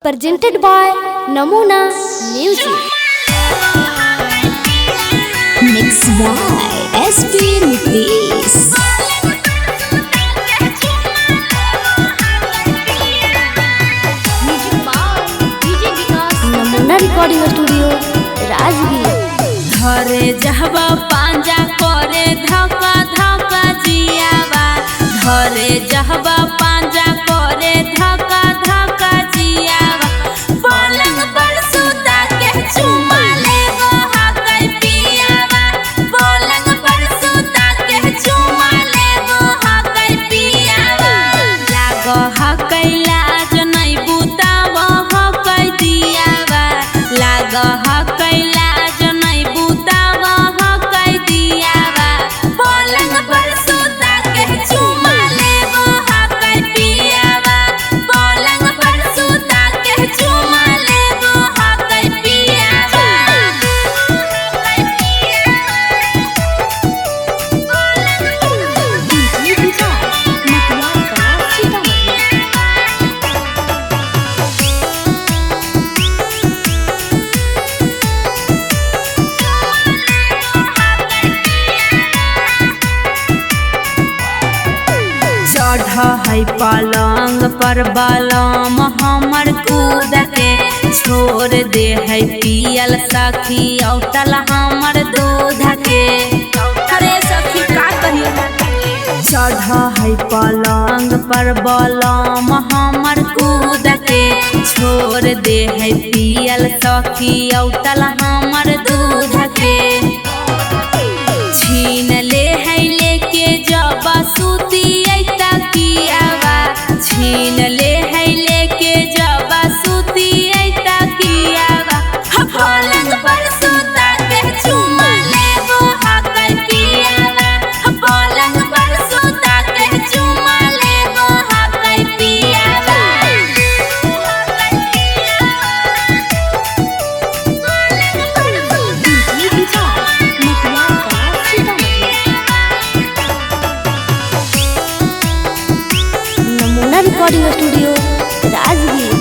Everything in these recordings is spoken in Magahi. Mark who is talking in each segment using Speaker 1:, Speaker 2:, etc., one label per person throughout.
Speaker 1: Presented by Namuna Music.
Speaker 2: Mix by SP Nitish.
Speaker 1: Namuna Recording Studio, Rajgir.
Speaker 3: घरे जहबा पांजा करे धक्का धक्का जियावा, घरे जहबा पांजा करे धक्का धक्का जियावा। पलंग पर सुता के चुमा लेबो हकै पियावा, पलंग पर सुता के चुमा लेबो हकै पियावा। लाग हकै लाज नै बुताव हकै दियावा, लाग हकै लाज नै बुताव हकै दियावा। पलंग पर सुता के चुमा लेबो हकै पियावा, पलंग पर सुता के चुमा लेबो हकै पियावा। चढ़ है पलंग पर बलम हमर कूद के, छोड़ दे है पियल सखी औटल हमर दूध के। अरे सखी का कही। चढ़ है पलंग पर बलम हमर कूद के, छोड़ दे है पियल सखी औटल हमर दूध के। छीन ले है लेके जब सूती तकियावा, छीन ले है लेके जब सूती तकियावा। पलंग पर सुता के चुमा लेबो हकै पियावा, पलंग पर सुता के चुमा लेबो हकै पियावा।
Speaker 1: Namuna Recording Studio, Rajgir.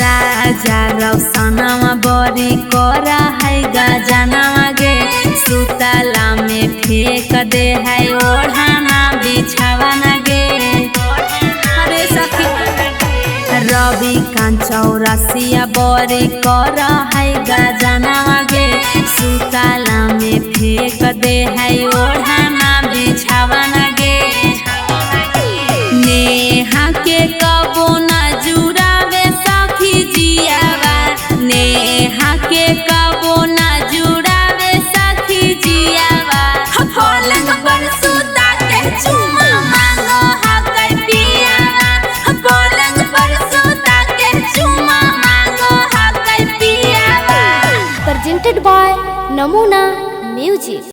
Speaker 3: राजा रौसनावा बड़ी करा है गजनावा गे, सुतला में फेंक दे है ओढ़ाना बिछावाना गे। अरे सखी रवि कांचौरसिया बड़ी करा है गजनावा गे, सुतला में फेंक दे है ओढ़ाना बिछावाना गे। नेहा के कबो न जुड़ावे सखी जियावा, नेहा के कबो न जुड़ावे सखी जियावा। पलंग पर सुता के चुमा मांगो हकै पियावा, पलंग पर सुता के चुमा मांगो हकै पियावा।
Speaker 1: Presented by Namuna Music.